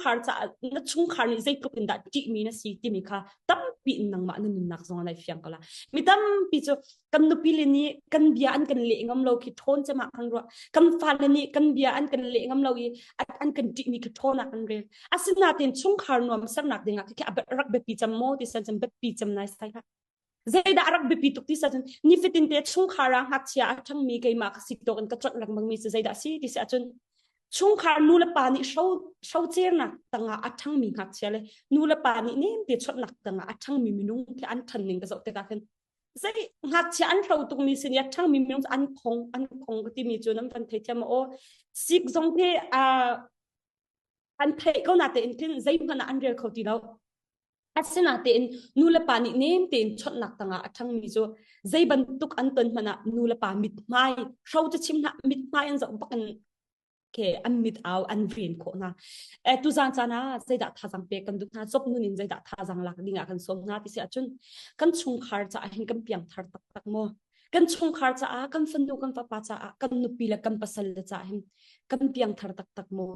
chungkhar caah na chungkhar nih zeitluk in dah ṭihmi na si timi kha tampi in nangmah na nunnak zong ah nai fiang ko la. Mi tampi cu kan nupi le nih kan bia an kan leh ngam lo khi ṭhawn cem ah kan ruah. Kan fale nih kan bia an kan leh ngam lo i an kan ṭihmi khi ṭhawn ah kan rel. Asinain chungkhar nuam sernak ding ah khi rak biapi cem maw ti san cem biapi cem nai sai hlah. Zeidah a rak biapi tuk ti sa cun nifatin te chungkhar ah ngakchia a ṭhangmi keimah ka si tawk in ka chawnh lengmang mi cu zeidah a si ti si ahcun chungkhar nu le pa nih hro hrocernak tangah a ṭhangmi ngakchia le nu le pa nih nem te chawnhnak tangah a ṭhangmi minung khi an ṭhan ning ka zoh tikah khin zei ngakchia an hro tukmi sin i a ṭhangmi minung cu an khong an khong ka timi cu nan van theithiam aw sik zong khi an theih ko na tein khin zeihmanh ah an rel kho ti lo. Asinain nu le pa nih nem tein chawnhnak tangah a ṭhangmi cu zei bantuk an ton hmanh ah nu le pa mithmai hro cu chim hlah mithmai an zoh bak in ke an mit au an ven khawh hna. Eh tuzan caan ah zeidah thazang pek kan duh hna cop nun in zeidah thazang lak ding ah kan sawm hna ti si ahcun kan chungkhar caah hin kan piangthar taktak maw? Kan chungkhar caah kan fanu kan fapa caah kan nupi le kan pasal le caah hin kan piangthar taktak maw?